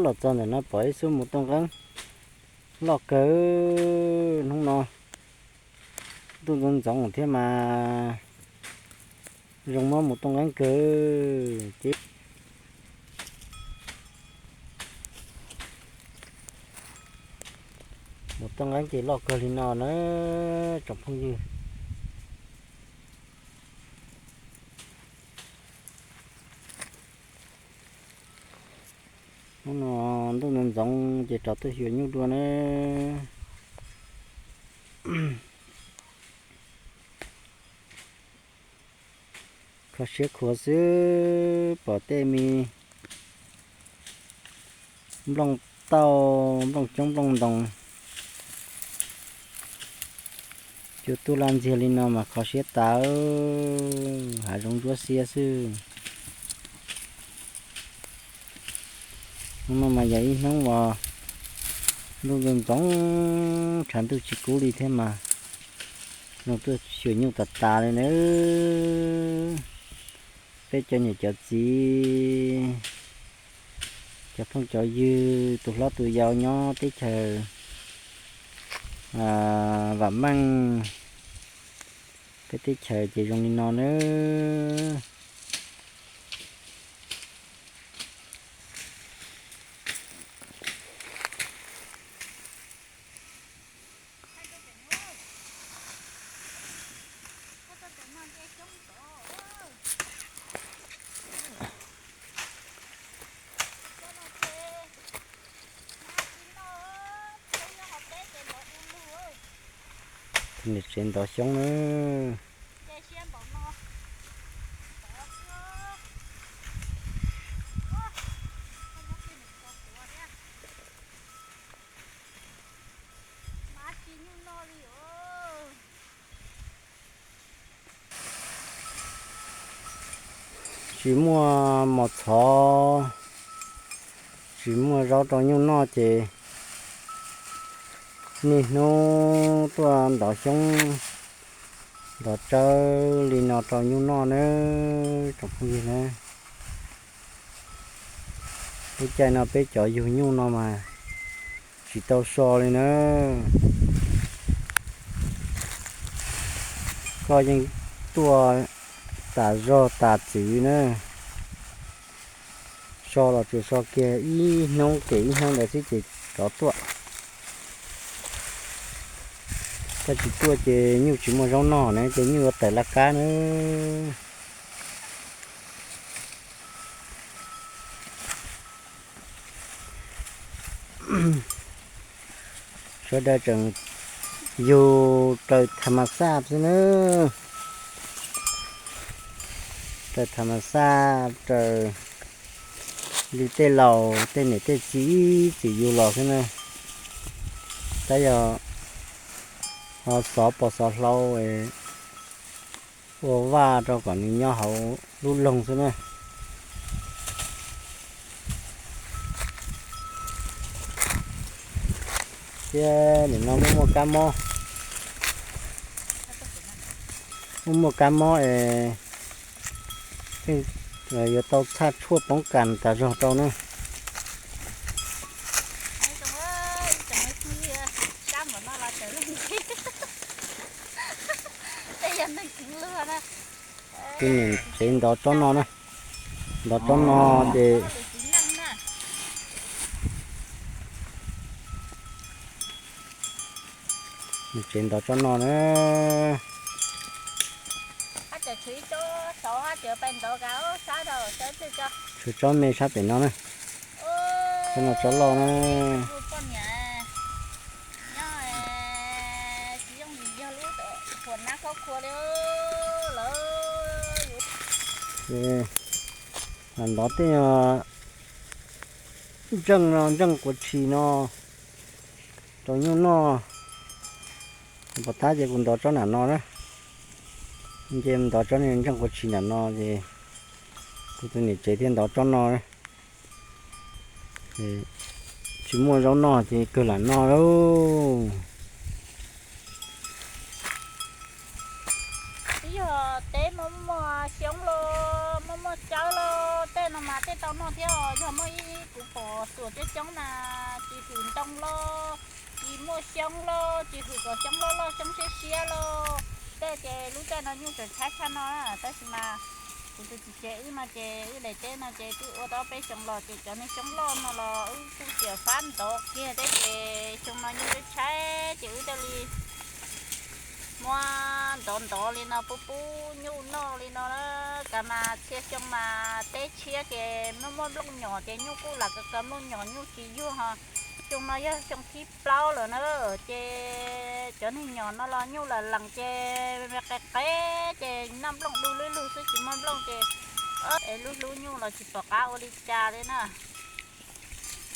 Los txog ntawm no pom ib xub mus tooj qeeb loj kawg. Hnub no ntuj ntxoov ntxoov thiab mas zoo muab mus tooj qeeb kawg ces mus tooj qeeb ces loj kawg li no na tsoom phooj ywg. Hnub no ntuj ntxoov ntxoov ces rov tuaj xyuas nyuj dua na. Kho siab khuav xwb pom tej me nplooj tauj nplooj coob nplooj ntoos cua tuaj laj ntxiag li no mas kho siab tas, hav zoov ntsuab xiab xwb. Hnub no mas yog ib hnub uas ntuj ntxoov ntxoov tshav ntuj tsis kub li thiab mas zoo tuaj xyuas nyuj tas tas li na. Peb cov niam cov txiv, cov phooj cov ywg, tus hlob tus yau nyob teb chaws vam meej, peb teb chaws ces zoo li no na. Niam tsev ntov xyoob na. Tsis muaj mos txhov, tsis muaj zaub rau nyuj noj ces niaj hnub tuaj ntov xyoob ntov tsawb li no rau nyuj noj na tsoom phooj ywg na. Lub caij no peb cov yug nyuj no mas tsis tau so li na. Koj yeej tuaj tas zog tas txwv na. So los tsuas so kiag ib hnub kem ib hnub ntawd xwb ces rov tuaj. Koj tsis tuaj ces nyuj tsis muaj zaub noj na ces nyuj yuav tawm laj qab na. Sawv daws tseem yug raws tham mas xaj xwb na. Raws tham mas xaj raws li tej laus tej niam tej txiv ib txwm yug los xwb na. Tab yog ho xov pos xov hlau ua vaj rau kom nws nyob hauv lub loog xwb na. Thiab nim no muaj muaj kab mob, muaj muaj kab mob es yuav tau txhaj tshuaj poob kas tas zog rau na. Tus niam tsev ntov tsob no na, ntov tsob no ces niam tsev ntov tsob no na. Tshuav tsob me sab pem no na, tsob no tsob loj na. Ces ntov tej ntseej no, ntseej quav tshis no rau nyuj noj. Pom tab ces kuv ntov tsob nram no na, ces ntov tsob ntseej quav tshis nram no ces kuv tus niam tsev thiaj ntov tsob no. Tsis muaj zaub noj ces kawg lam noj lauj. Yog teb muaj muaj xyoob los muaj muaj tsawb los tej no Mas tej tau noj thiab os, yog muaj ib kuv pom xuas coob coob mas tsis hwm ntoo loj, tsis muaj xyoob loj, tsis hwm kom xyoob loj loj xyoob siab siab loj. Tej ces lub caij no nyuj tseem tshaib tshaj no na, tab sis mas kuv tus txiv tsev wb no ces wb daim teb no ces twb ua tau peb xyoo los ces cov niag xyoob loj no los wb kuj txiav fab ntov kiag thiab ces xyoo no nyuj twb tshaib ces wb thiaj li muab ntov ntov li no pub pub nyuj noj li no na. Kav mas txhia xyoo mas teb tshiab ces muaj muaj nplooj nyom ces nyuj kuj lam kaw kaw nplooj nyom nyuj tsis yuag ho. Xyoo no yog xyoo thib plaub lawm na, ces cov niag nyom no los nyuj lam lees ces qe qe ces noj nplooj du lug lug xwb tsis muaj nplooj ces es lub hlub nyuj los tsis pom qab ua li cas li na.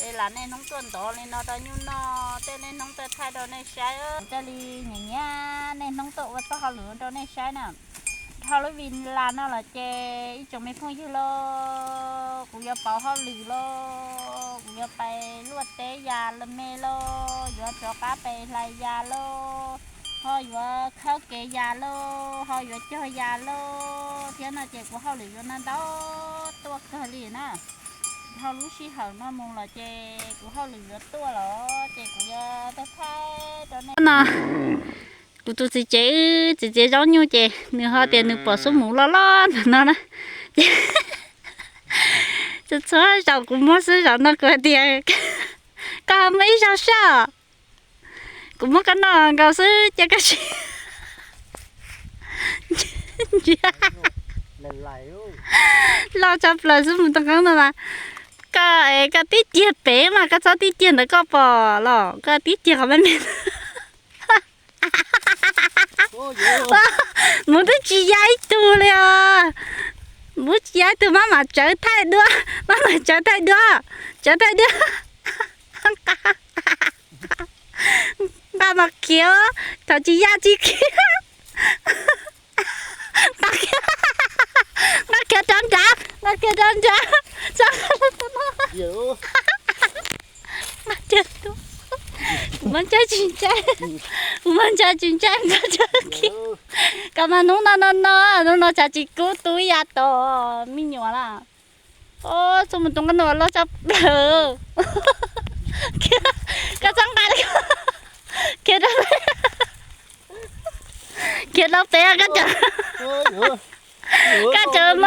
Es lam niaj hnub tuaj ntov li no rau nyuj noj, tej niaj hnub tuaj thaij rau nej saib, thiaj li nyiam nyiam niaj hnub tuaj ua txoj hauj lwm rau nej saib na. Dhau lub villa no los ces ib tsoom me phooj ywg lauj, kuv yuav pauv hauj lwm lauj, kuv yuav pais luaj teb yas me lauj, yuav rov qab pais hlais yas lauj, ho yuav khawb kev yas lauj, ho yuav cog yas lauj thiab no ces kuv hauj lwm yuav ntau ntau tuaj kawg li na. Dhau lub sij hawm no mus los ces kuv hauj lwm yuav tuaj los ces kuv yuav thaij thaij rau nej no. Kuv tus txiv tsev, txiv tsev zaub nyuj ces nws ho tias nws pom xub mus loj loj ntawm no na. Ces txhua txhua zaus kuv muab xwb, zaum no kuv hais tias koj muab ib zaug soj, kuv muab koj noj nkaus xwb ces koj tsis ntsia. Loj tshaj plaws xwb mus tooj qeeb no mas. Koj, koj tib ciag pem mas koj txhob tib ciag ntawd koj pom los koj tib ciag qhov me me. Mus twb tsis ya ib tug li os. Mus tsis ya ib tug, maj mam tsawv thaij duab, maj mam tsawv thaij duab, tsawv thaij duab. Nqa mas khiav, thaum tsis ya tsis khiav. Nqa khiav, nqa khiav rov nrad, nqa khiav rov nrad. Kuv muab ntsaib tsis ntsaib, kuv muab ntsaib tsis ntsaib nqa rov khiav. Koj mas hnub no no no, hnub no tshav tsis kub tub ya tom me nyuam lawm. Os, xub mus tooj qeeb no loj tshaj plaws. Koj txhob nqa li, khiav rau pem, khiav rau pem, koj tseem,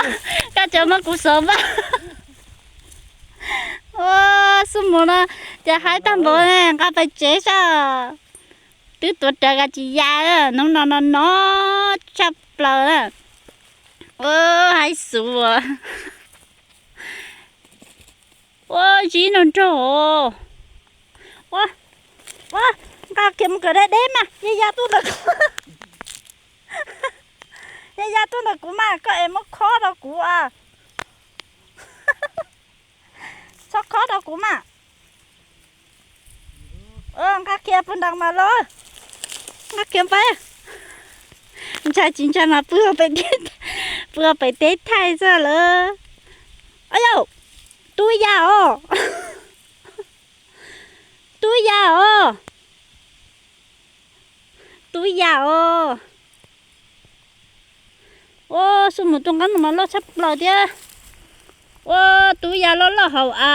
koj tseem muab kuv xov npaj. Os, xub mus no ces haib tag npaum ne, nqa pais tsev saib. Twb tuav rawv koj tsis ya, hnub no no no tshaj plaws. Ua haib xus. Ua zib no nrog. Ua, ua, nqa khiav mus kom deb deb mas, yog ya tuaj ntawm kuv, yog ya tuaj ntawm kuv mas koj es muab khob rau kuv a. Txhob khob rau kuv mas. Nqa khiav puag nram mas los, nqa khiav pais. Ntshai tsis ntshai mas pw, pw pem teb thaij xwb lawm. Au yau, tub ya os, tub ya os, tub ya os. Ua, xub mus tooj qeeb no mas loj tshaj plaws thiab. Ua, tub ya loj loj hauv a.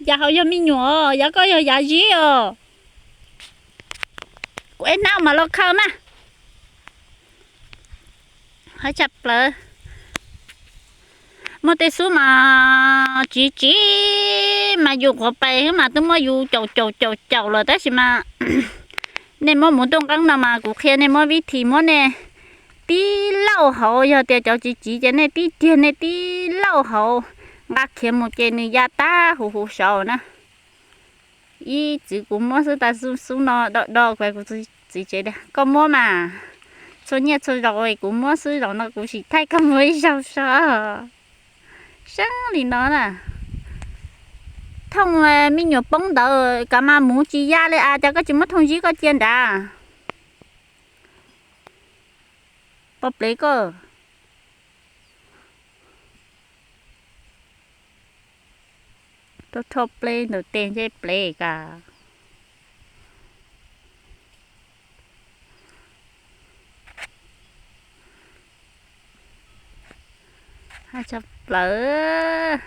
Yav hauv yog me nyuam, yav koj yog yav zib os. Kuv ev hnab mas los khaws mas. Haib tshaj plaws. Muaj tej xub mas tsiv tsiv mas yus qhuav pais xwb mas twb muab yus caum caum caum caum lawm tab sis mas nej muab mus tooj qeeb no mas kuv qhia nej muab vib thim muab nej tib lauj hauv, yog tias cov tsiv tsiv ces nej tib tiag nej tib lauj hauv, nqa khiav mus ces nws ya tag huv huv saud na. Ib txwm kuv muab xwb tas xub no do do kuv, kuv txiv tsev tias koj muab mas, txhua nyiaj txhua zaus kuv muab xwb, zaum no kuv sim thaij koj muab ib zaug so. Seeb li no na. Thooj me nyuam poob ntawd kav mas mus tsis ya li as, cas koj tsis muab thooj zib koj cia nrad. Pov plev koj. Rho rho plev ntawm tes ntshe plev kas. Tshaj plaws.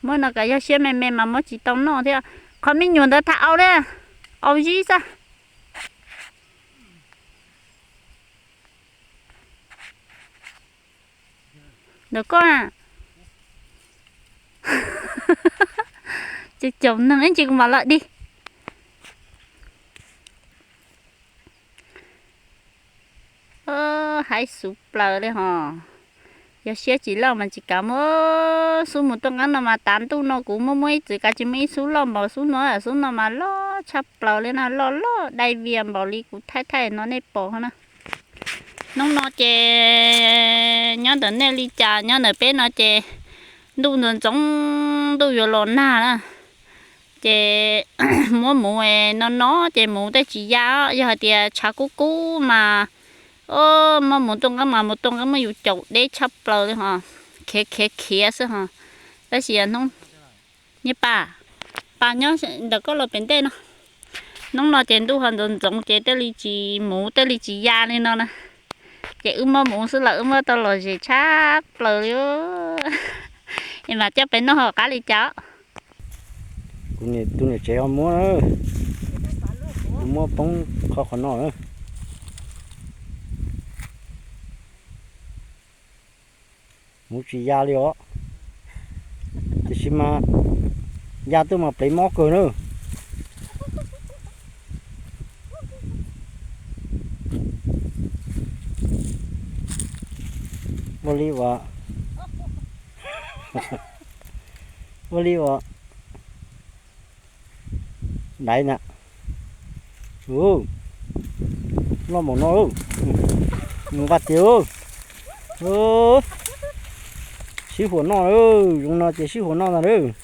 Muab no kav yog siab me me mas muab tsis tau noj thiab. Qhov me nyuam ntawd tham au li, au zib xwb. Ntawm koj na. Ces caum neeg ib ntsis kuv mam lawm dig. Haib xuv plaws li hos. Yog siab tsis loj mas tsis kav muab xub mus tuaj nqeeb no mas tav ntuj no kuv muab muab ib txwm kav tsis muaj ib xub loj npaum xub no, xub no mas loj tshaj plaws li na, loj loj dai vias npaum li kuv thaij thaij no nej pom na. Hnub no ces nyob ntawm nej li cas, nyob ntawm peb no ces ntuj ntxoov ntxoov ntuj yuav los nag na. Ces muab muv no no ces muv tej tsis ya, yog hais tias tshav kub kub mas, o, muab muv tuaj nqeeb mas muv tuaj nqeeb muab yus caum deb tshaj plaws li hos, khiav khiav khiav xwb hos. Tab sis hnub, niag pas, pas nyob ntawm koj los pem ntej no. Hnub no ces ntuj ho ntxoov ntxoov ces tej li tsis muv tej li tsis ya li no na. Ces wb muab muv xwb los wb muab tau lom zem tshaj plaws li. Es mas coj peb noj ho qab li cas. Kuv tus niam tsev ho muab, kuv muab poob qhov qhov no. Muv tsis ya li os. Tiam sis mas ya tuaj mas plev mob kawg na. Ua li uas, ua li uas daiv na. Loj npaum no, nqa tias, sib huam noj, zoo no ces sib huam noj ntag.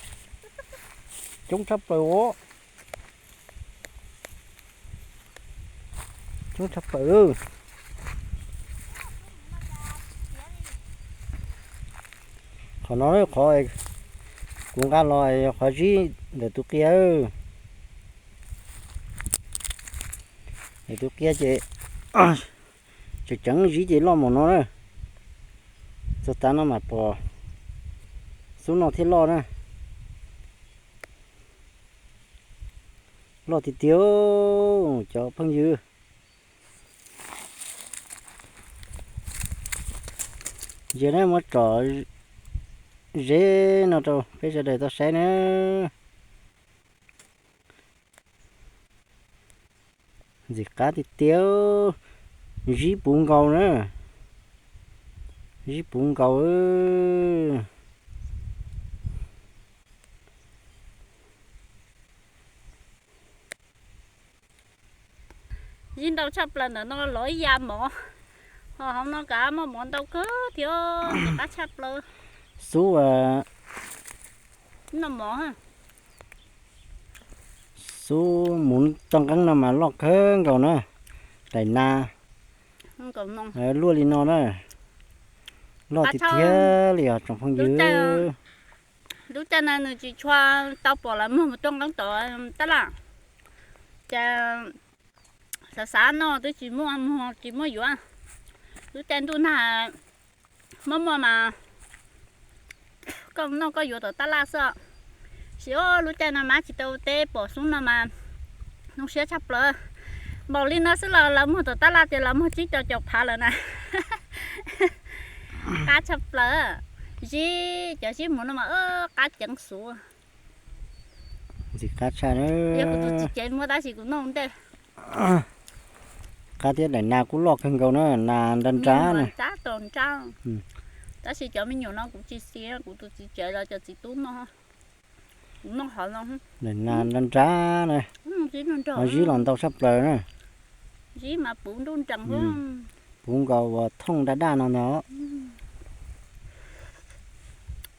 Coob tshaj plaws os. Coob tshaj plaws. Qhov no qhov kuv nqa los yog qhov zib ntawm tus qia. Ntawm tus qia ces tseem ceev zib ces loj npaum no na. Txog tav no mas pom xub no thiaj loj na. Loj tiag tiag cov phooj ywg. Ntsia na, muab tsom zeb no rau peb sawv daws tau saib na. Ntxim qab tiag tiag, zib puv nkaus na, zib puv nkaus. Zib ntau tshaj plaws ntawm no los ib ya mov, ho hauv no kav muaj mov ntau kawg thiab, qab tshaj plaws. Xub, noj mov, xub mus toj nqeeb no mas loj kawg nkaus na, daim nas luaj li no na, loj tiag tiag li os tsoom phooj ywg. Lub caij no nws tsis tshua tau pom lawv muag mus toj nqeeb tom tab laj, ces xav xav noj twb tsis muaj muag tsis muaj yuav. Lub caij ntuj nag muaj muaj mas koj noj koj yuav tom tab laj xwb. Sis lub caij no mas tsis tau teb pom xub no mas zoo siab tshaj plaws. Npaum li no xwb los lawv muag tom tab laj tias lawv muag tsib caug caum phav lawm na. Qab tshaj plaws. Zib, cov zib mus no mas qab ceev xwb. Ntxim qab tshaj. Yog kuv tus txiv tsev muab tab sis kuv noj ntej. Qab thiab daim nas kuj loj kawg nkaus na, nas nra nra na. Tab sis cov me nyuam no kuv tsis xiv, kuv tus txiv tsev los cov txiv tub noj. Kuv noj qhov no. Daim nas nra nra na. Zib los ntau tshaj plaws na. Zib mas puv nruj nrees, puv nkaus uas thooj daj daj no ntag.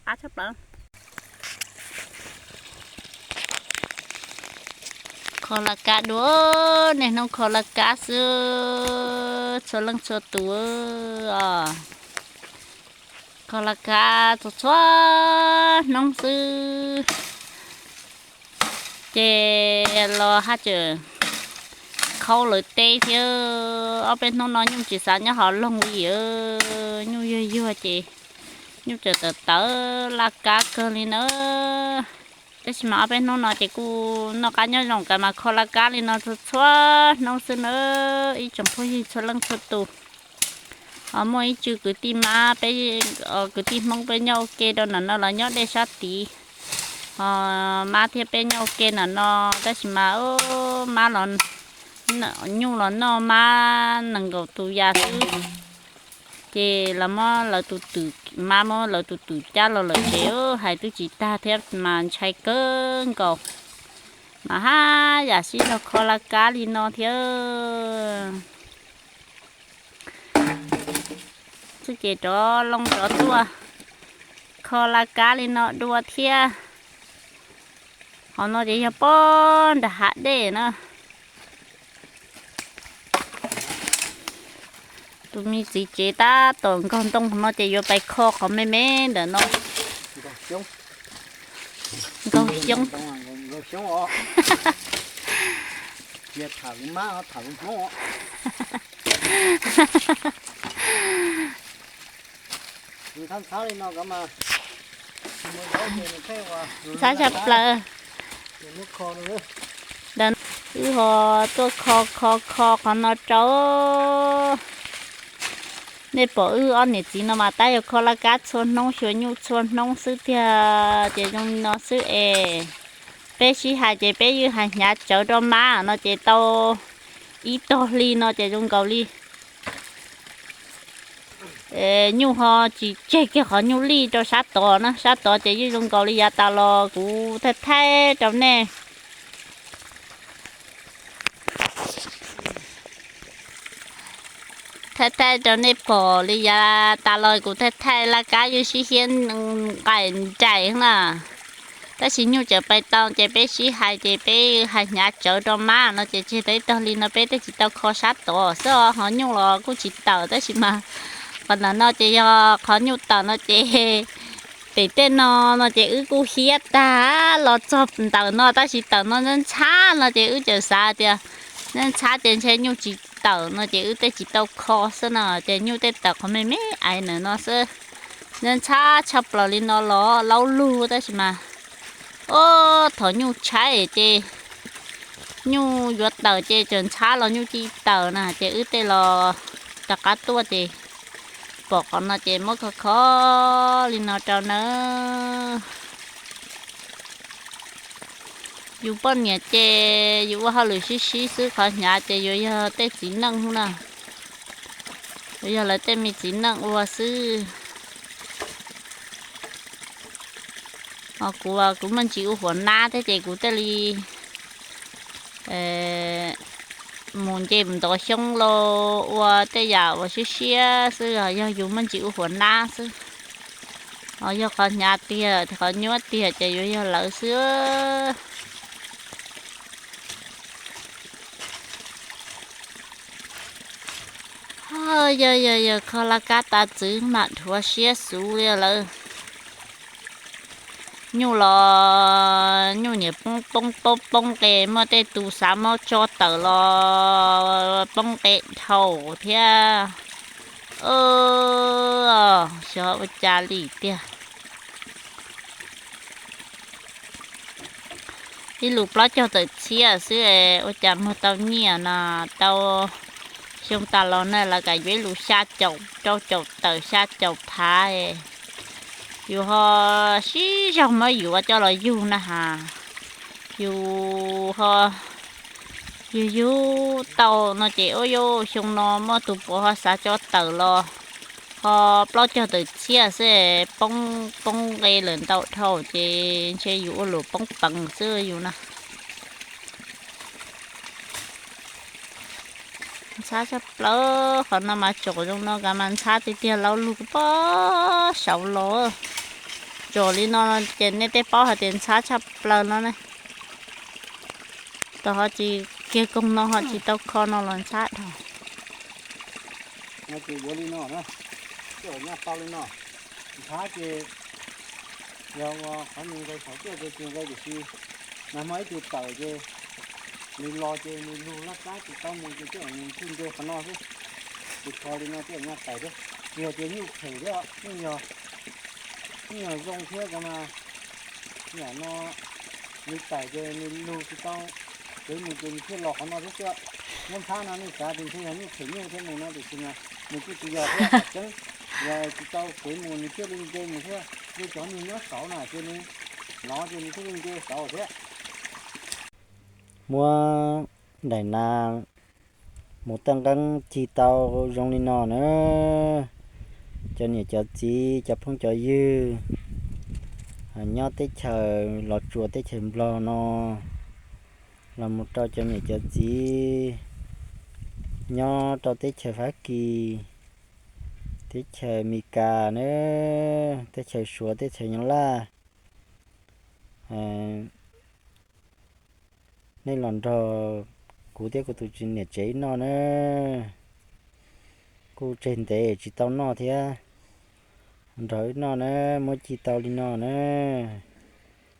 Qab tshaj plaws. Kho laj kab dua, niaj hnub kho laj kab xwb, txhua leej txhua tus os. Kho laj kab txhua txhua hnub xwb. Ces los haj tseem Hauv lawv teb thiab, ob peb hnub no nyuj tsis xav nyob hauv loog li, nyuj yuag yuag ces nyuj txawm tawv tawv laj kab kawg li na. Tab sis mas ob peb hnub no ces kuj noj qab nyob zoo, kav mas kho laj kab li no txhua txhua hnub xwb na, ib tsoom phooj ywg txhua leej txhua tus. Ho muaj ib tsw kwv tij mab peb, kwv tij Hmoob peb nyob ua ke rau ntawm no los nyob dej sab tid. Ho mab thiab peb nyob ua ke ntawm no, tab sis mas mab los, nyuj los noj mab nees nkaum tus yas xwb. Ces los muab lawv tus twm, mab muab lawv tus twm cab los lawm ces hais twb tsis tag thiab mas ntshai kawg nkaus. Mas haj yam sib zog kho laj kab li no thiab. Xwb ces rov loo rov tuaj kho laj kab li no dua thiab. Qhov no ces yog pob nram hav dej na. Tus me txiv tsev tab tom nkaug ntoo no ces yuav pais kho qhov me me ntawm no. Nkaug xyoob. Ntxhab tshaj plaws. Wb ho tuaj kho kho kho qhov no rau. Nej pom wb ob niam txiv no mas tab yuav kho laj kab txhua hnub xyuas nyuj txhua hnub xwb tiag ces zoo li no xwb es. Peb sib hais ces peb yeej hais hnyav tsawv rau mab no ces tau ib tog hli no ces zoo nkaus li nyuj ho tsis tseg kiag qhov nyuj lij rau sab tod na, sab tod ces yeej zoo nkaus li yav tas los kuv thaij thaij rau nej, thaij thaij rau nej pom li yav tas los kuv thaij thaij laj kab yeej sib hiab nqaim nraim na. Tab sis nyuj tseem pais tau ces peb sib hais ces peb hais hnyav tsawv rau mab no ces tseg tau ib tog hli no peb thiaj tsis tau kho sab tod xwb os. Ho nyuj los kuj tsis tawm tab sis mas qhov ntawm no ces yog qhov nyuj tawm no ces pem tej no no ces wb kuj hiab tag los txog ntawm no tab sis tawm no ntxhab ntxhab no ces wb tseem xav tias ntxhab ntxhab ces ntshe nyuj tsis tawm no ces wb thiaj tsis tau kho xwb no ces nyuj thiaj tawm qhov me me ais ntawm no xwb. Ntxhab ntxhab tshaj plaws li no los laub lug tab sis mas ob thaum nyuj tshaib ces nyuj yuav tawm ces tseem ntxhab los nyuj cia li tawm na ces wb thiaj los rov qab tuaj ces pom qhov no ces muab kho kho li no rau nawb. Yus poj niam ces yus ua hauj lwm sib sib xwb, qhov hnyav ces yuav yog tej txiv neej na, yuav yog lawv tej me txiv neej ua xwb. Ho kuv, kuv muaj ntsis ua huam nab thiab ces kuv thiaj li mus nce mus ntov xyoob los ua tej yam uas siab siab xwb, yog yus muaj ntsis ua huam nab xwb. Ho yog qhov hnyav tiag qhov nyuaj tiag ces yuav yog lawv xwb. Yog, yog, yog kho laj kab tas txwv mam dhuav siab xuv li lawm. Nyuj los nyuj niam poob poob poob poob qe, muaj tej tus xav muab tso tawm los poob qe dhau thiab. Xyov ua cas li tiag. Ib lus plaub caug tawm txhiab xwb ua cas muag tau nyiaj no, tau xyoo tas los na lawv kam yuav ib lus xya caum rau caum tawm xya caum phav. Yus ho sib zog muab yus coj los yug na has, yus ho yug yug tau no ces ua yuav xyoo no muaj tus puav ho xav coj tawm los ho plaub caug tawm txhiab xwb poob poob nqe lawm ntau dhau ces ntshe yus ua luam poob peev xwb yus na. Ntxhab tshaj plaws qhov no mas tsom zoo no kav mas ntxhab tiag tiag laub lug pob saud los. Tsom li no ces nej tej paub hais tias ntxhab tshaj plaws no ne. Tau ho tsis kiag koog no ho tsis tau kho no los ntxhab dhau. Ces yuav li no na, coj nyaj tau li no, ntxhab ces yog ua qhov nws nqe saum tuaj ces tsis nqe tiam sis nag hmo ib tug tawm ces Nws los ces nws lug laj kab tsis tau mus ces tej zaum nws thiaj nce qhov no xwb. Ces kho li no tej zaum nyaj tais thiab. Yog tias nyuj phem thiab, nyuj yog zoo thiab ko mas, yam no nws tais ces nws lug tsis tau kev mus ces nws thiaj los qhov no thiab xwb. Nyob phab no nej xav tias ntshe yog nyuj phem nyuj thiab mus no tiam sis mas nws kuj tsis yog thiab, qhov tseeb yog tsis tau kev mus nws thiaj li nce mus thiab. Yog cov nws nyob saud na ces nws hnov ces nws thiaj li nce saud thiab. Muab daim nas mus taj nqeeb cig tau zoo li no na. Cov niam cov txiv cov phooj cov ywg nyob teb chaws Los Tsuas teb chaws Nplog no, los mus rau cov niam cov txiv nyob rau teb chaws Fab Kis, teb chaws Amelikas na, teb chaws Suav teb chaws Nyab Laj. Nej los nrog kuv thiab kuv tus niam tsev wb noj na. Kuj tseg ntev tsis tau noj thiab, nrog wb noj na, muab cig tau li no na.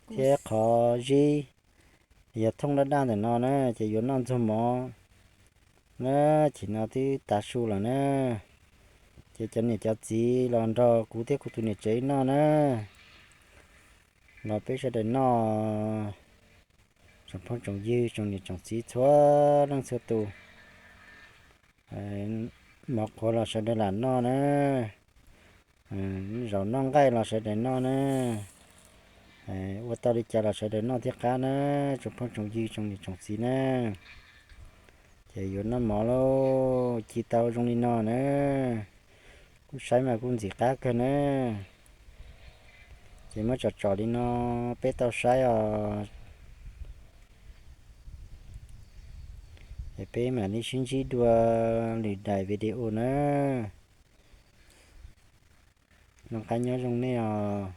Thiab qhov zib yog thooj daj daj ntawm no na ces yuav noj ntxuag mov na. Chim no twb tav su lawm na, ces cov niam cov txiv los nrog kuv thiab kuv tus niam tsev wb noj na. Los peb sawv daws noj, tsoom phooj tsoom ywg tsoom niam tsoom txiv txhua leej txhua tus. Mov qhuav los sawv daws lam noj na, zaum noj nqaij los sawv daws noj na, ua tau li cas los sawv daws noj thiab qab na, tsoom phooj tsoom ywg tsoom niam tsoom txiv na. Ces yuav noj mov lauj, cig tau zoo li no na, kuj saib mas kuj ntxim qab kawg na. Ces muab tsom tsom li no peb tau saib os. Es peb mam li sib ntsib dua lwm daim video na. Noj qab nyob zoo nej os.